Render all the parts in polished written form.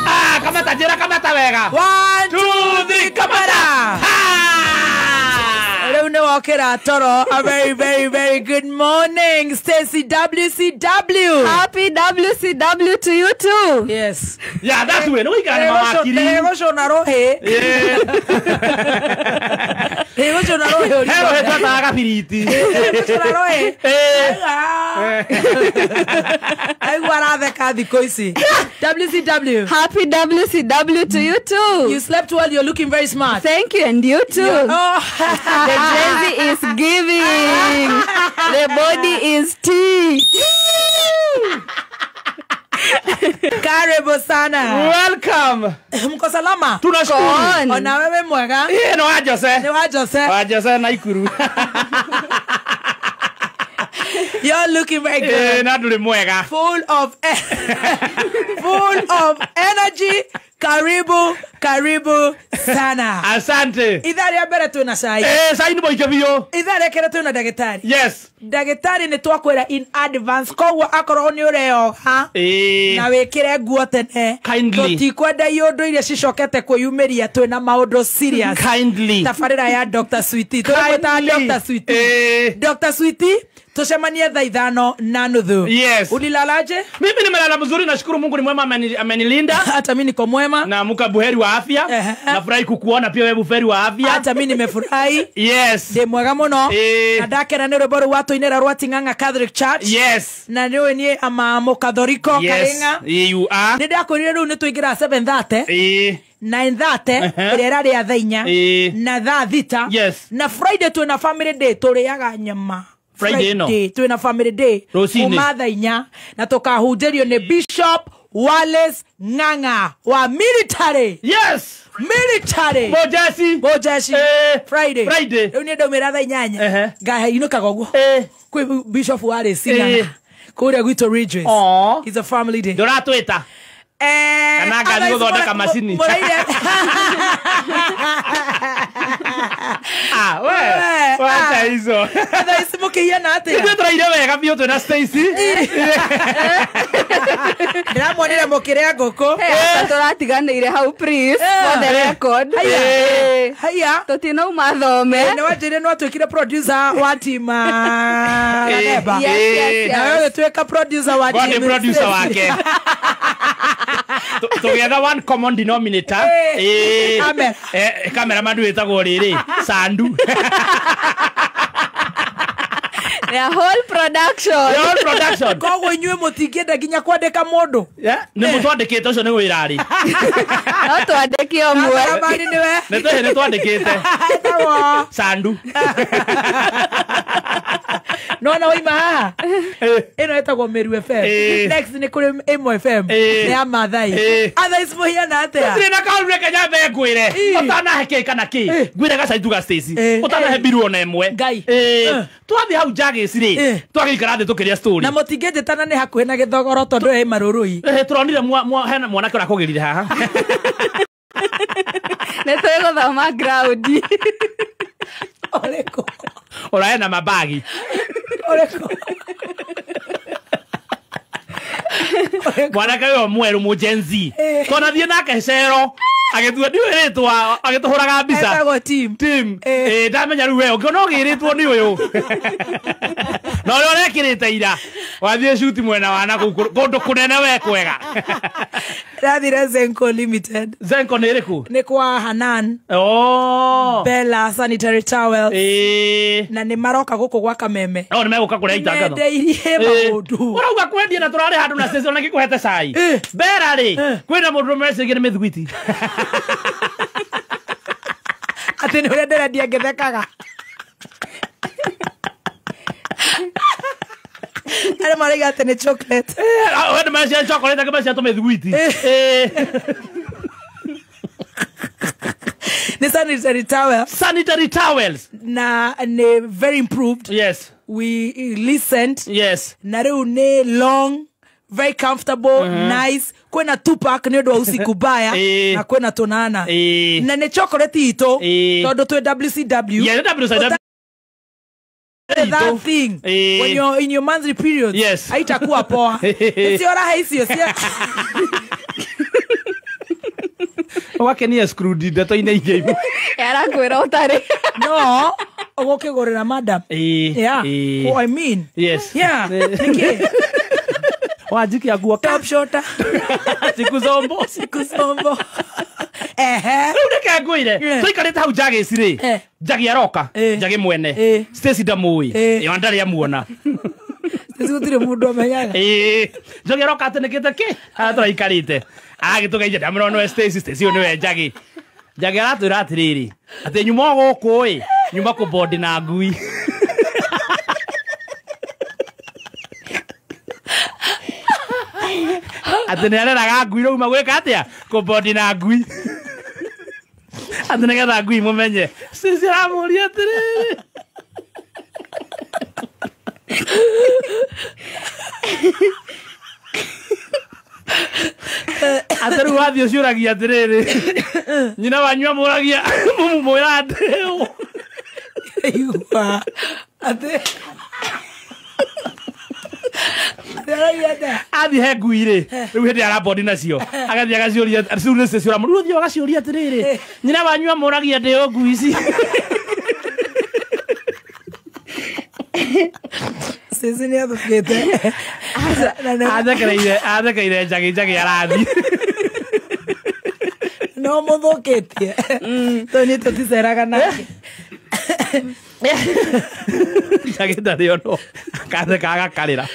Ah, kamata jera kamata wega. 1 2 3 kamata. Rĩu nĩ wokĩra toro. A very very very good morning, Stacy WCW. Happy WCW to you too. Yes. Yeah, that's way. No wikara na mawakiri. Ndĩgũcũna rũhĩ. Yeah. Ndĩgũcũna rũhĩ. Hero hetwataga gabiriti. Ndĩgũcũna rũhĩ. Aigua aratheka thikũ ici. WCW. Happy WCW to you too. You slept well, you're looking very smart. Thank you, and you too. Oh. The jersey is giving. The body is tea. Karibu sana. Welcome. Mko salama? Tunashukuru. Ona wewe mwega? Eh, no wajose. Ni wajose. Wajose na Ikuru. You're looking very good. Eh, na nduri mwega. Full of full of energy. Karibu, karibu sana. Asante. Ithaa rĩa mbere twĩna cai. Eh, cai nĩ mũingĩ biũ. Ithaa rĩa kerĩ twĩna ndagĩtarĩ. Yes. Ndagĩtarĩ nĩ twakwĩra in advance, koguo akorwo nĩ ũreoha na wĩkĩre nguo tene. Kindly. Tũtikwenda iũndũ iria cicokete kwĩyumĩria, twĩna maũndũ serious. Kindly. Tabarĩra ya Dr. Sweetie. Tũramwĩtaga Dr. Sweetie. Dr. Sweetie, tucemanie thaa 5:30. Yes. Ulilalaje? Mimi nimelala mzuri, nashukuru Mungu ni mwema, amenilinda. Hata mimi niko mwema. Naamuka buheri wa afya. Nafurahi kukuona pia wewe buheri wa afya. Hata mimi nimefurahi. Yes. Ndi mwega muno. Na ndakena nĩ rwĩmbo rũu watũinĩra rwa Ting'ang'a Catholic Church. Yes. Na nĩũĩ niĩ ama mũkathoriko. Yes. Karing'a. You are. Nĩ ndakwĩrire rĩu nĩ tũingĩra 7:30. 9:30 ĩrĩa ĩrarĩ ya thaa 4 na thaa 6. Yes. Na Friday twĩna family day, tũrĩaga nyama. Friday no. Twĩna family day kuma thaa 4 na tũkahunjĩrio nĩ Bishop Wallace Ng'ang'a wa military. Yes. Military. Mojeshi. Mojeshi. Friday. Friday. Rĩu niĩ ndaumĩra thaa 8. Ngainũkaga ũguo. Kwĩ Bishop Wallace Ng'ang'a. Kũrĩa gwitũ Ridges. It's a family day. Ndũratwĩta. Kana ngathi gũthondeka macini. Ah, we. Wacha hizo. Thaa ici mũkĩhiana atĩa? Ithuĩ tũraire wega biũ twĩna Stacy. Ndĩramuonire mũkĩrĩa ngũkũ. Tũratiganĩire hau, please. For the record. Haya. Tũtinauma thome. Nĩ wanjĩrire nĩ watuĩkire producer wa team Raneba. Yes. Na wewe ũgĩtuĩka producer wa team. team producer wake. Together one common denominator. Amen. Cameraman wĩtagwo rĩrĩ Sandu. The whole production. The whole production. Koguo inyuĩ mũtingĩenda nginya kwandĩka mũndũ. Yeah, nĩ mũtwandĩkĩte ũcio nĩ wĩra rĩ. No twandĩke ũmwe. Cameraman nĩwe. Nĩ twandĩkĩte. Sandu. No na waima haha. Ĩno ĩtagwo Meru FM. Next nĩ kũrĩ Ĩmwe FM. Nĩ ya Maathai. Otherwise mũhiana atĩa? Tũtirĩ na kaũndũ reke nyambe ngwĩre. Ũtanahe kĩ kana kĩ. Ngwĩre gacai tuga Stacy. Ũtanahe mbiru ona ĩmwe. Ngai. Twathiĩ hau Jagĩci rĩ. Twagĩikara thĩ tũkĩrĩa story. Na mũtingĩnjĩtana nĩ hakuhĩ na gĩthogoro tondũ ĩ marũrũi. Tũronire hena mwanake ũrakũgĩrire haha. Nĩ twĩgũthoma ground. Ũrĩkũ? Ũrae na mabagi. Ũrĩkũ? Mwanake ũyũ mwerũ mũ Gen Z. Twanathiĩ nake cero agĩtua ndiũĩ rĩtwa agĩtũhũraga mbica. Etagwo Tim. Tim. Ndamenya rĩu we ũngĩona ũgĩrĩtwo nĩ ũyũ. Na ũrĩa ũrekĩrĩte ira wathiĩ cuti mwena wa na kũu kũndũ kũnene we kwega. Ndathire Zenko Limited. Zenko nĩ ĩrĩkũ? Nĩ kwa Hanan. Oh. Bella sanitary towels. Na nĩ maroka gũkũ gwa Kameme. No nĩ megũka kũrĩa itangatho. Mendeirie maũndũ. Ũrauga kwendia na tũrarĩ handũ na Stacy ona ngĩkũhete cai. Bella rĩ, kwĩna mũndũ ũrũme nĩ mĩthiguiti. Atĩ nĩ ũrĩa ndĩrendia ngĩthekaga. Arĩa marauga atĩ nĩ chocolate. Andũ marecia chocolate angĩ marecia tũmĩthiguiti. Nĩ sanitary towels. Sanitary towels. Na nĩ very improved. Yes. We listened. Yes. Na rĩu nĩ long, very comfortable, nice. Kwĩna 2 pack nĩ ũndũ wa usiku baya na kwĩna tũnana. Na nĩ chocolate itũ tondũ twĩ WCW. Yeah, WCW. That thing when you're in your monthly periods, yes, haitakuwa poa. Sio raha icio cia wakenia screwed ndeto-inĩ ingĩ imwe. Arakwĩra ũtarĩ. No, ũgũkĩgũrĩra madam. Yeah. Oh, I mean. Yes. Yeah. Nĩkĩ? Wanjikia nguo top shota. Sikuzombo. Sikuzombo. Ehe. Rĩu reke ngwĩre, tũikarĩte hau Njagĩci rĩ, Njagi aroka, Njagi mwene. Stacy ndamũĩ. Ĩyo ndarĩ amuona. Stacy gũtirĩ mũndũ amenyaga. Njagi aroka atĩnĩkĩte kĩ? Haha tũraikarĩte. Agĩtũgeithia ndamwĩra nĩwe Stacy, Stacy ũyũ nĩwe Njagi. Njagi aratwĩra atĩrĩrĩ, atĩ nyuma o gũkũ ĩ, nyuma kũbondi na ngui. Atĩ nĩ areraga ngui rĩu gwĩka atĩa? Kũbondi na ngui. Atĩ nĩgetha ngui mũmenye. Stacy aramũria atĩrĩrĩ. Atĩ rĩu wathiĩ ũciũragia atĩrĩrĩ, nyina wanyu amũragia mũmũmwĩra atĩ Igua. Atĩ athiĩ he ngui rĩ, rĩu hĩndĩ arabondi nacio, agathiĩ agaciũria, rĩu nĩ Stacy ũramũria, rĩu ũthiĩ ũgaciũria atĩrĩrĩ, nyina wanyu amũragia ndĩo ngui ici. Stacy nĩ athũkĩte. Athekereire Njagi, Njagi arathiĩ. No mũthũkĩtie. Tondũ niĩ tũticeraga nake. Njagi ndarĩ ono, akatheka agakarĩra.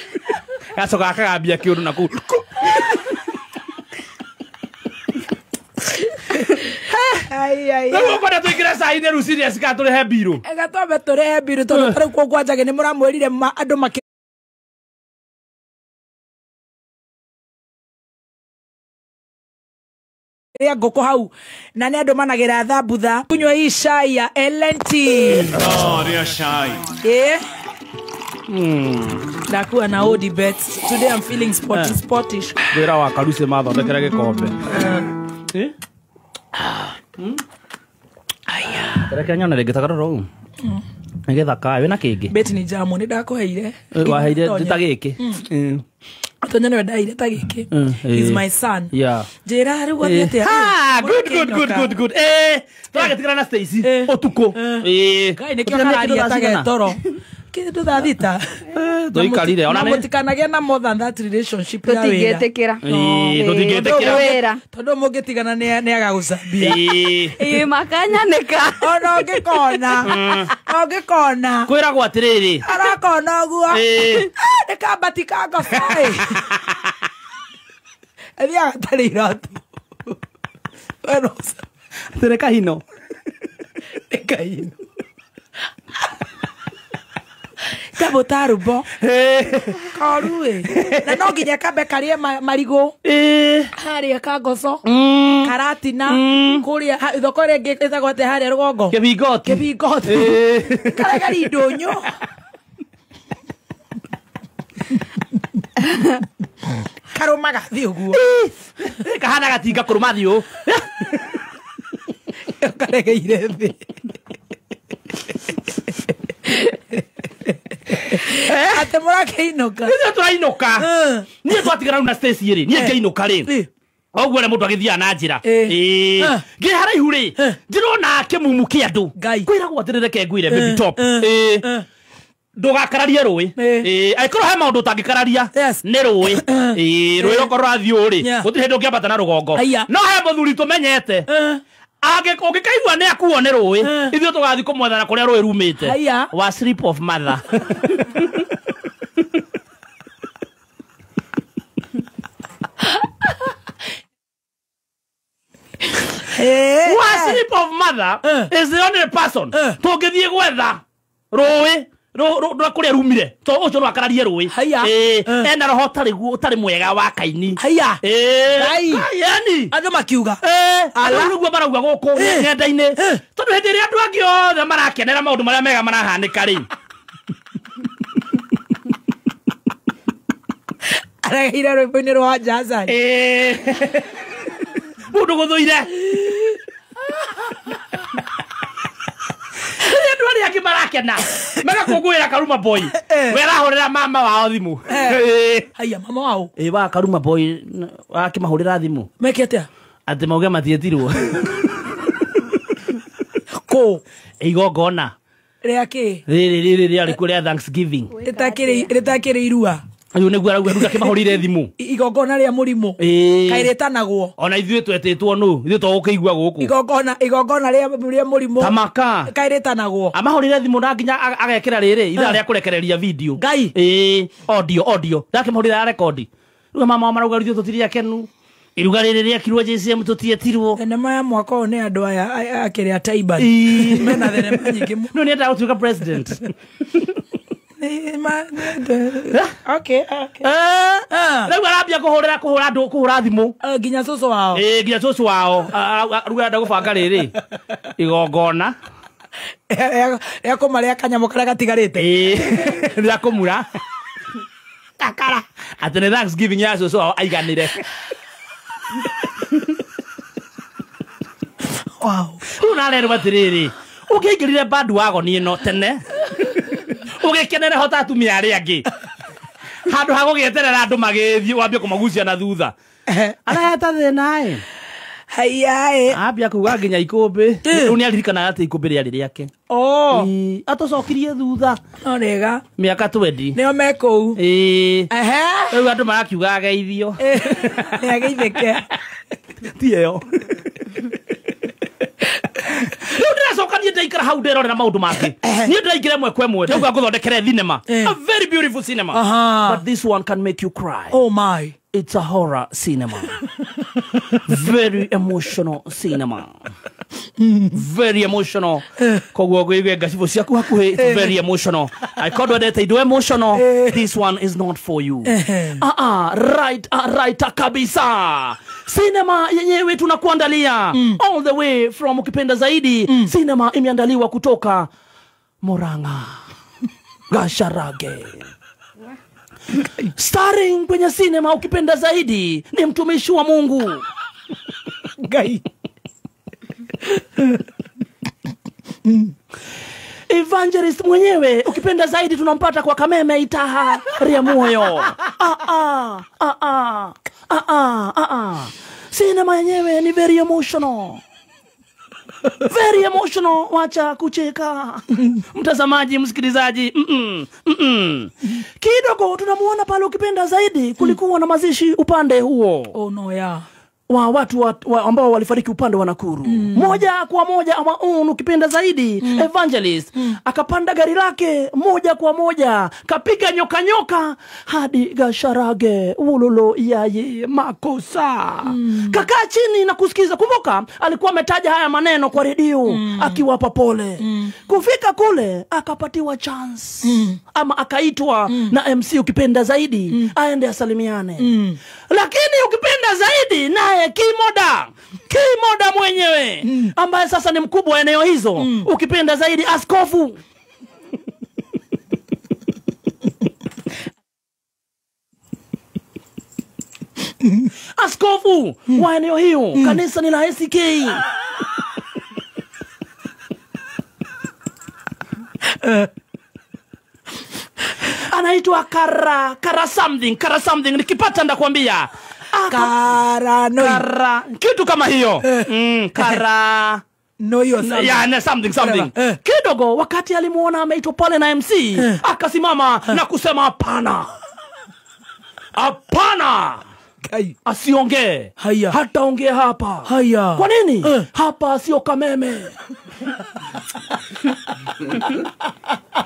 Gacoka akagambia kĩũndũ na kũu. Rĩu ũkwenda tũingĩre cai-inĩ rĩu serious kana tũrĩhe mbirũ? Ega twambe tũrĩhe mbirũ tondũ ta rĩu kũu kwa Njagi nĩ mũramwĩrire andũ makĩ rĩa ngũkũ hau na nĩ andũ managĩra thambutha kunyua hii cai ya LNT. Rĩa cai. Ndakuwa na Odi bet. Today I'm feeling sporty, sportish. Wĩra wa Karuci mathondekere gĩkombe. Reke nyone rĩngĩ ta karora ũũ. Nĩ gĩthaka, wĩna kĩngĩ? Bet ni jamu nĩ ndakũheire. Waheire ta gĩkĩ. Tonya nĩwe ndaheire ta gĩkĩ. He's my son. Yeah. Njĩra rĩu gwathiĩ atĩa? Good, good, good, good, good. Tũragĩtigana na Stacy ũtukũ. Ngai nĩkĩo kararia ta getoro. Kĩndũ thaa thita. Tũikarire ona nĩ mũtikanagĩe na more than that relationship ya wĩra. Tũtingĩtĩkĩra. Tũtingĩtĩkĩra. Tondũ mũngĩtigana nĩ agagũcambia. Makanyanĩka. Ona ũngĩkona. Ũngĩkona. Kwĩragwo atĩrĩrĩ. Arakona ũguo. Nĩ kambati ka ngobaĩ. Athiaga atarĩ iratũ. Atĩrĩ kahino. Nĩ kahino. Kabo tarubo. Koru Na no nginya kambe karie marigũ. Harĩa kangoco. Karatina. Kũrĩa thoko ĩrĩa ĩngĩ ĩtagwo atĩa harĩa rũgongo. Kĩbingoti. Kĩbingoti. Karegari ndũnyũ. Karũmaga thiĩ ũguo. Kahana gatinga kũrũma thiĩ ũũ. Karegeire thĩ. Atĩ mũrakĩinũka. Ithuĩ tũrainũka. Niĩ twatigana rĩu na Stacy rĩ, niĩ ngĩinũka rĩ. Ũguo ũrĩa mũndũ agĩthiaga na njĩra. Ngĩ haraihu rĩ, ndĩrona kĩmumu kĩa andũ. Kwĩragwo atĩrĩ reke ngwĩre baby top. Ndũgakararie rũĩ. Angĩkorwo he maũndũ ũtangĩkararia nĩ rũĩ. Rũĩ okorwo rũrathiĩ ũũ rĩ, gũtirĩ hĩndĩ ũngĩambata na rũgongo. No he mũthuri tũmenyete. Ũngĩkaigua nĩ akuo nĩ rũĩ, ithuĩ tũgathiĩ kũmwethana kũrĩa rũĩ rumĩte. Wa sleep of mother. Wa sleep of mother is the only person tũngĩthiĩ gwetha rũĩ rwa kũrĩa rumire to ũcio no akararie rũĩ. Ena roho ũtarĩ mwega wa kaini. Yani andũ makiuga rĩu nĩguo marauga gũkũ ng'enda-inĩ tondũ hĩndĩ ĩrĩa andũ angĩ othe marakenera maũndũ marĩa mega marahanĩka rĩ, aregeire rwĩmbo-inĩ rwa Jazan. Mũndũ gũthũire. Rĩrĩa andũ arĩa angĩ mara marakena magakũngũĩra Karuma Boy we arahũrĩra mama wao thimũ. Haya mama wao wa Karuma Boy akĩmahũrĩra thimũ meke atĩa? Atĩ mauge matiĩtirwo kũ igongona rĩa kĩ rĩrĩ rĩarĩ kuo rĩa Thanksgiving rĩtakĩrĩ irua. Rĩu nĩguo arauga rĩu akĩmahũrĩire thimũ igongona rĩa mũrimũ kaĩ rĩtanagwo ona ithuĩ twetĩtwo nũ ithuĩ tũgũkĩigua gũkũ igongona rĩa mũrimũ tamaka kaĩ rĩtanagwo amahũrĩire thimũ na nginya agekĩra rĩrĩ ithaa rĩa kũrekereria video Ngai audio ndakĩmahũrĩra ya rekondi. Rĩu mama wao marauga ithuĩ tũtirĩ akenu iruga rĩrĩ rĩekirwo JCM tũtietirwo. Thenema ya mwaka ũyũ nĩ andũ aya akĩrĩa Taiban mena thenema nyingĩ mũno. No nĩendaga gũtuĩka president. Okay. Rĩu arambia kũhũrĩra kũhũra andũ kũhũra thimũ nginya cũcũ wao. Nginya cũcũ wao rĩu arenda gũbanga rĩrĩ igongona rĩa kũmarĩa kanyamũ karĩa gatigarĩte rĩa kũmura kakara atĩ nĩ Thanksgiving ya cũcũ wao aiganĩre. Wow. Rĩu narerwo atĩrĩrĩ ũngĩaingĩrire bandwagon ĩno tene ũgĩkenere hota atumia arĩa angĩ handũ ha gũgĩeterera andũ magĩthiĩ wambie kũmagucia na thutha araheta thĩna ĩ haiya ambia kuga nginya ikũmbĩ rĩu nĩaririkanaga atĩ ikũmbĩ rĩarĩ rĩake atũcokirie thutha no rĩega mĩaka 20 nĩo me kũu rĩu andũ marakiuga ageithio nĩageithĩke ti ĩyo. Rĩu ndĩracoka niĩ ndaikara hau nderorera maũndũ mangĩ niĩ ndĩraingĩra ĩmwe kwa ĩmwe ndauga ngũthondekere thinema a very beautiful cinema but this one can make you cry. Oh my, it's a horror cinema. Very emotional cinema. Very emotional. Koguo ngũigue ngacibũ ciaku hakuhĩ it's very emotional. Angĩkorwo ndwendete indo emotional this one is not for you. Right, right kabisa. Cinema yenyewe tunakuandalia all the way from ukipenda zaidi cinema imeandaliwa kutoka Murang'a Gacharage. Starring kwenye cinema ukipenda zaidi ni mtumishi wa Mungu Ngai Evangelist mwenyewe ukipenda zaidi tunampata kwa Kameme Itaha Ria Moyo. Cinema yenyewe ni very emotional. Very emotional, wacha kucheka. Mtazamaji, msikilizaji, Kidogo tunamuona pale ukipenda zaidi kulikuwa na mazishi upande huo. Oh no, yeah. Wa watu ambao walifariki upande wa Nakuru. Moja kwa moja ama ukipenda zaidi evangelist akapanda gari lake moja kwa moja kapiga nyoka nyoka hadi Gacharage ulolo yaye makosa. Kakaa chini na kusikiza. Kumbuka alikuwa ametaja haya maneno kwa redio akiwapa pole. Kufika kule akapatiwa chance ama akaitwa na MC ukipenda zaidi aende asalimiane. Lakini ukipenda zaidi naye Kimoda mwenyewe ambaye sasa ni mkubwa wa eneo hizo ukipenda zaidi askofu askofu wa eneo hiyo kanisa ni la ACK. Anaitwa Kara something nikipata ndakwambia. Kara no kara kitu kama hiyo kara no hiyo something. Yeah, something. Kidogo wakati alimuona ameitwa pale na MC akasimama na kusema hapana. Hapana. Asiongee. Hataongea hapa. Haya. Kwa nini? Hapa sio Kameme.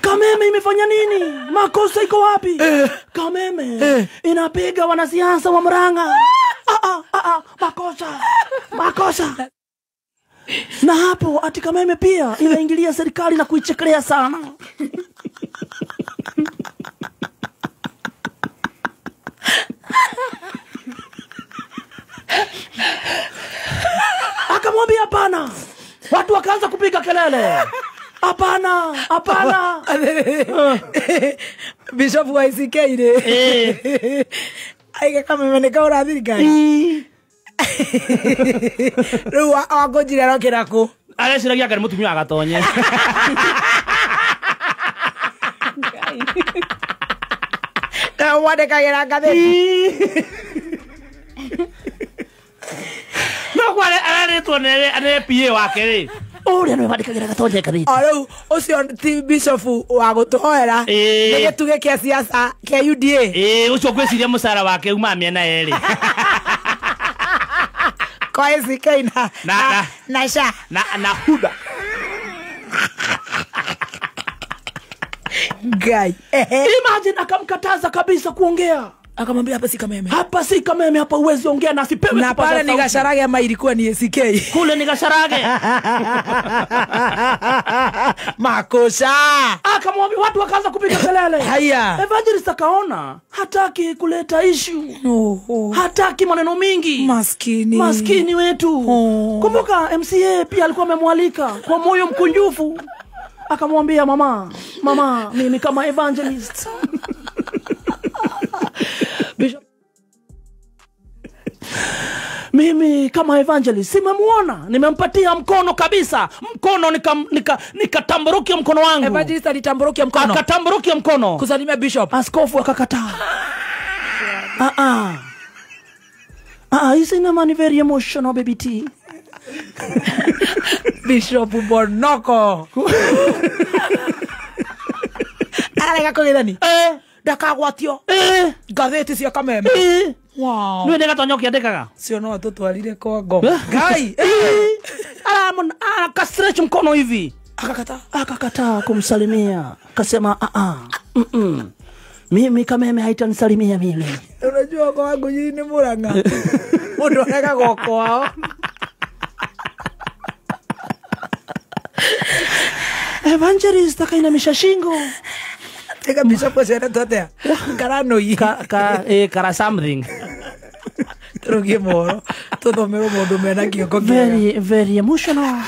Kameme imefanya nini? Makosa iko wapi? Kameme inapiga wanasiasa wa Murang'a. Makosa. Makosa. Na hapo ati Kameme pia inaingilia serikali na kuichekelea sana. Akamwambia hapana. Watu wakaanza kupiga kelele. Hapana, hapana. Bishop wa ICK ile. Aige Kameme ni kaura thirikari. Rĩu wangũnjira arokĩra kũ? Areciragia kana mũtumia agatonye. Wandĩkagĩra ngathĩti. No kwa ararĩtwo nĩ PA wake rĩ. Ũrĩa nĩwe wandĩkagĩra Gatonye ngathĩti. O rĩu ũcio ti bishop wa gũtũhoera. Nĩ gĩtugĩ kĩa siasa kĩa UDA. Ũcio ngwĩciria mũcara wake umaga mĩena yerĩ. Kwa ACK na SHA na Huda. Guy. Imagine akamkataza kabisa kuongea. Akamwambia hapa si Kameme. Hapa si Kameme, hapa uwezi ongea na asipewe. Na pale ni Gacharage ama ilikuwa ni ACK? Kule ni Gacharage. Makosa. Akamwambia, watu wakaanza kupiga kelele. Haya. Evangelist akaona hataki kuleta issue. No. Hataki maneno mingi. Maskini. Maskini wetu. Oh. Kumbuka MCA pia alikuwa amemwalika kwa moyo mkunjufu. Akamwambia mama, mimi kama evangelist. Bishop, mimi kama evangelist simemuona, nimempatia mkono kabisa. Mkono nikatamburukia mkono wangu. Evangelist alitamburukia mkono. Akatamburukia mkono. Kusalimia bishop. Askofu akakataa. Hizi ni man very emotional baby T. Bishop Bonoko. Arega kugithani. Ndakagwatio. Ngathĩti cia Kameme. Wow. Nĩ Gatonye ũkĩandĩkaga? Cio no atũtwarire kwa ngoma. Ngai. Akastretch mkono hivi. Akakataa. Akakataa kumsalimia. Akasema mimi Kameme haitanisalimia mimi. Unajua kwa wangu nyinyi ni Murang'a. Mũndũ aregaga kwao. Evangelist akainamisha shingo. Tega bishop aciana atia? Karanoi. Kara something. Turugie mohoro tuthomerwo maũndũ mena kĩongo kĩega. Very, very emotional.